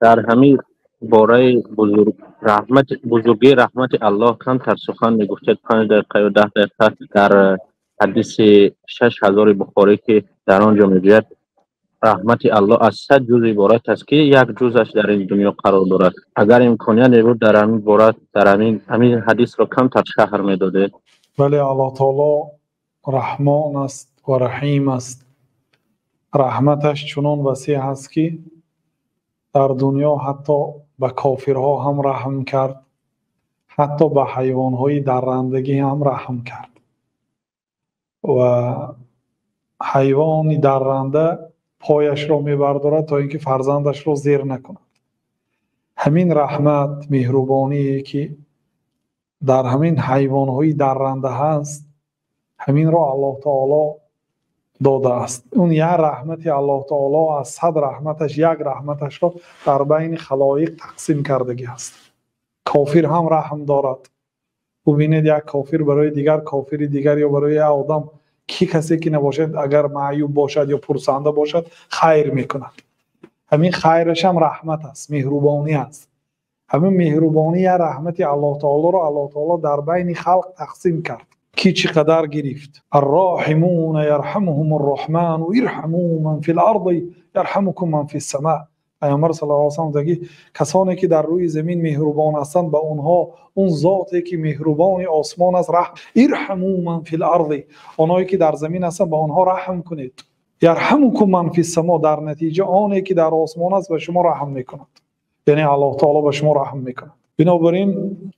Дар ҳамин бораи бузург раҳмат, бузургии раҳмати Аллоҳ камтар сухан мегуфтед, 5 дақиқа ё 10 дақиқа, дар ҳадиси 6000 Бухорӣ, ки дар он ҷо мегӯяд, раҳмати Аллоҳ аз 100 ҷуз иборат аст, ки як ҷузаш дар ин дунё қарор дорад. Агар имконият мебуд, дар ҳамин бора, дар ҳамин ҳадисро камтар шарҳ медодед. Бале, Аллоҳ таоло Раҳмон аст ва Раҳим аст. Раҳматаш чунон васеъ аст, ки дар дунё ҳатто ба кофирҳо ҳам раҳм кард, ҳатто ба ҳайвонҳои даррандагӣ ҳам раҳм кард. Ва ҳайвони дарранда пояшро мебардорад, то ин ки фарзандашро зер накунад. Ҳамин раҳмат, меҳрубоние, ки дар ҳамин ҳайвонҳои дарранда ҳаст, ҳаминро Аллоҳ таоло додааст. Он як раҳмати Аллоҳ таоло, аз 100 раҳматаш як раҳматашро дар байни халоиқ тақсим кардагӣ аст. Кофир ҳам раҳм дорад. Бубинед, як кофир барои дигар кофири дигар ё барои як одам, ки касе ки набошад, агар маъюб бошад ё пурсанда бошад, хайр мекунад. Ҳамин хайраш ҳам раҳмат аст, меҳрубонӣ аст. Ҳамин меҳрубонӣ, як раҳмати Аллоҳ таолоро Аллоҳ таоло дар байни халқ тақсим кард, ки чӣ қадар гирифт. الراحمون يرحمهم الرحمن ارحموا من في الأرض يرحمكم من في السماء. Паёмбар صلى الله عليه وسلم гуфт: касоне ки дар рӯи замин меҳрубон ҳастанд, ба онҳо он зоте ки меҳрубони осмон аст раҳм. ارحموا من في الأرض, онҳое ки дар замин ҳастанд, ба онҳо раҳм кунед. يرحمكم من في السماء, дар натиҷа оне ки дар осмон аст, ба шумо раҳм мекунад, яъне Аллоҳ таоло ба шумо раҳм мекунад. Бинобар ин,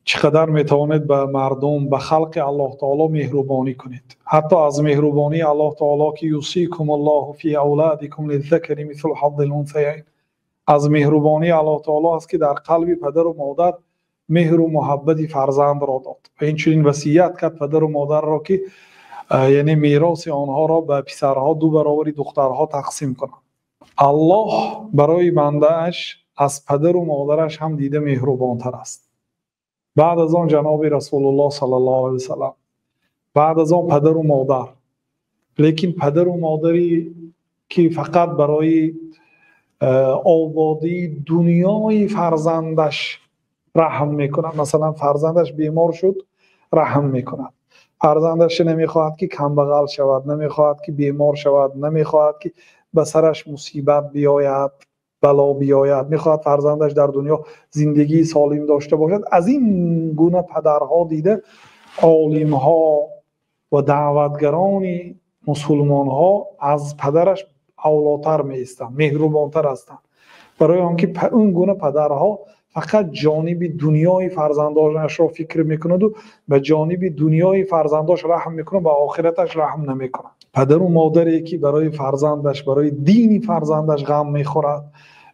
чӣ қадар метавонед, ба мардум, ба халқи Аллоҳ таоло меҳрубонӣ кунед. Ҳатто аз меҳрубонии Аллоҳ таоло, ки يوصيكم الله في أولادكم للذكر مثل حظ الأنثيين. Аз меҳрубонии Аллоҳ таоло аст, ки дар қалби падару модар меҳру муҳаббати фарзандро дод ва инчунин васият кард падару модарро, ки яъне мероси онҳоро ба писарҳо ду баробари духтарҳо тақсим кунанд. Аллоҳ барои бандааш аз падару модараш ҳам дида меҳрубонтар аст. Баъд аз он ҷаноби Расулуллоҳ صلى الله عليه وسلم, баъд аз он падару модар. Лекин падару модаре ки фақат барои ободии дунёи фарзандаш раҳм мекунад, масалан, фарзандаш бемор шуд, раҳм мекунад, фарзандаш намехоҳад, ки камбағал шавад, намехоҳад, ки бемор шавад, намехоҳад, ки ба сараш мусибат биёяд, бало биёяд, мехоҳад фарзандаш дар дунё зиндагии солим дошта бошад, аз ин гуна падарҳо дида олимҳо ва даъватгарони мусулмонҳо аз падараш авлотар меистанд, меҳрубонтар ҳастанд. Барои он ки он гуна падарҳо фақат ҷониби дунёи фарзандонашро фикр мекунаду ба ҷониби дунёи фарзандош раҳм мекунад, ба охираташ раҳм намекунад. Падару модаре ки барои фарзандаш, барои дини фарзандаш ғам мехӯрад,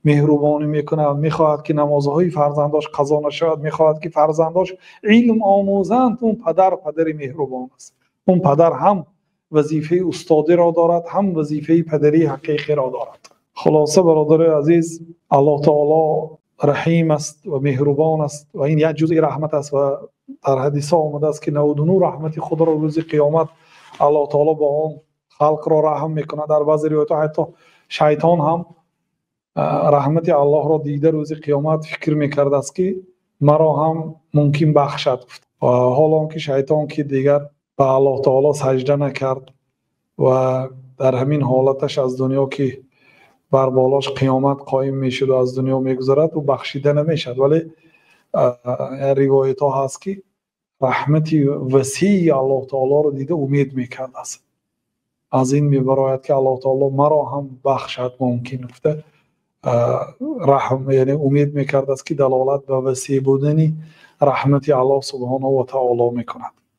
меҳрубонӣ мекунад, мехоҳад, ки намозҳои фарзандош қазо нашавад, мехоҳад, ки фарзандош илм омӯзанд, он падар падари меҳрубон аст. Он падар ҳам вазифаи устодиро дорад, ҳам вазифаи падарии ҳақиқиро дорад. Хулоса, бародарои азиз, Аллоҳ таоло Раҳим аст ва меҳрубон аст ва ин як ҷузъи раҳмат аст. Ва дар ҳадисҳо омадааст, ки 99 раҳмати худро рӯзи қиёмат Аллоҳ таоло бо он халқро раҳм мекунад. Дар баъзе ривоятҳо, ҳатто шайтон ҳам раҳмати Аллоҳро дида, рӯзи қиёмат фикр мекардааст, ки маро ҳам мумкин бахшад гуфт. Ҳол он ки шайтон, ки дигар ба Аллоҳ таоло саҷда накард ва дар ҳамин ҳолаташ аз дунё, ки бар болош қиёмат қоим мешуду аз дунё мегузарад, ӯ бахшида намешавад. Вале ривоятҳо ҳаст, ки раҳмати васеи Аллоҳ таолоро дида, умед мекардааст, аз ин мебарояд, ки Аллоҳ таоло маро ҳам бахшад мумкин гуфта, раҳм, яъне умед мекардааст, ки далолат ба васеъ будани раҳмати Аллоҳ سبحانه وتعالى мекунад.